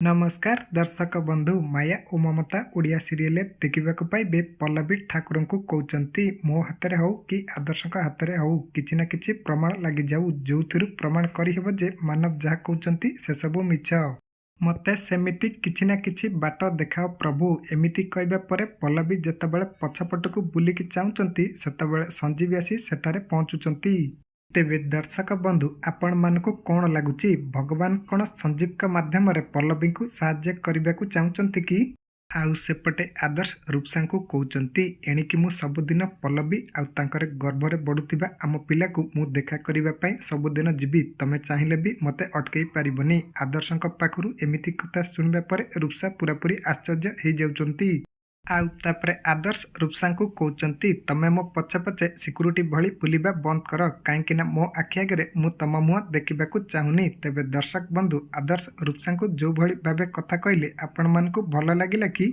ନମସ୍କାର ଦର୍ଶକ ବନ୍ଧୁ, ମାୟା ଓ ମମତା ଓଡ଼ିଆ ସିରିଏଲରେ ଦେଖିବାକୁ ପାଇବେ, ପଲ୍ଲବୀ ଠାକୁରଙ୍କୁ କହୁଛନ୍ତି, ମୋ ହାତରେ ହଉ କି ଆଦର୍ଶଙ୍କ ହାତରେ ହଉ, କିଛି ନା କିଛି ପ୍ରମାଣ ଲାଗିଯାଉ, ଯେଉଁଥିରୁ ପ୍ରମାଣ କରିହେବ ଯେ ମାନବ ଯାହା କହୁଛନ୍ତି ସେସବୁ ମିଛ। ମୋତେ ସେମିତି କିଛି ନା କିଛି ବାଟ ଦେଖାଅ ପ୍ରଭୁ। ଏମିତି କହିବା ପରେ ପଲ୍ଲବୀ ଯେତେବେଳେ ପଛପଟକୁ ବୁଲିକି ଚାହୁଁଛନ୍ତି, ସେତେବେଳେ ସଞ୍ଜୀବ ଆସି ସେଠାରେ ପହଞ୍ଚୁଛନ୍ତି। ତେବେ ଦର୍ଶକ ବନ୍ଧୁ, ଆପଣମାନଙ୍କୁ କ'ଣ ଲାଗୁଛି? ଭଗବାନ କ'ଣ ସଞ୍ଜୀବଙ୍କ ମାଧ୍ୟମରେ ପଲ୍ଲବୀଙ୍କୁ ସାହାଯ୍ୟ କରିବାକୁ ଚାହୁଁଛନ୍ତି କି? ଆଉ ସେପଟେ ଆଦର୍ଶ ରୂପସାଙ୍କୁ କହୁଛନ୍ତି, ଏଣିକି ମୁଁ ସବୁଦିନ ପଲ୍ଲବୀ ଆଉ ତାଙ୍କର ଗର୍ଭରେ ବଢ଼ୁଥିବା ଆମ ପିଲାକୁ ମୁଁ ଦେଖା କରିବା ପାଇଁ ସବୁଦିନ ଯିବି। ତମେ ଚାହିଁଲେ ବି ମୋତେ ଅଟକେଇ ପାରିବନି। ଆଦର୍ଶଙ୍କ ପାଖରୁ ଏମିତି କଥା ଶୁଣିବା ପରେ ରୂପସା ପୂରାପୂରି ଆଶ୍ଚର୍ଯ୍ୟ ହେଇଯାଉଛନ୍ତି। ଆଉ ତାପରେ ଆଦର୍ଶ ରୂପସାଙ୍କୁ କହୁଛନ୍ତି, ତମେ ମୋ ପଛେ ପଛେ ସିକ୍ୟୁରିଟି ଭଳି ବୁଲିବା ବନ୍ଦ କର, କାହିଁକିନା ମୋ ଆଖି ଆଗରେ ମୁଁ ତମ ମୁହଁ ଦେଖିବାକୁ ଚାହୁଁନି। ତେବେ ଦର୍ଶକ ବନ୍ଧୁ, ଆଦର୍ଶ ରୂପସାଙ୍କୁ ଯେଉଁଭଳି ଭାବେ କଥା କହିଲେ, ଆପଣମାନଙ୍କୁ ଭଲ ଲାଗିଲା କି?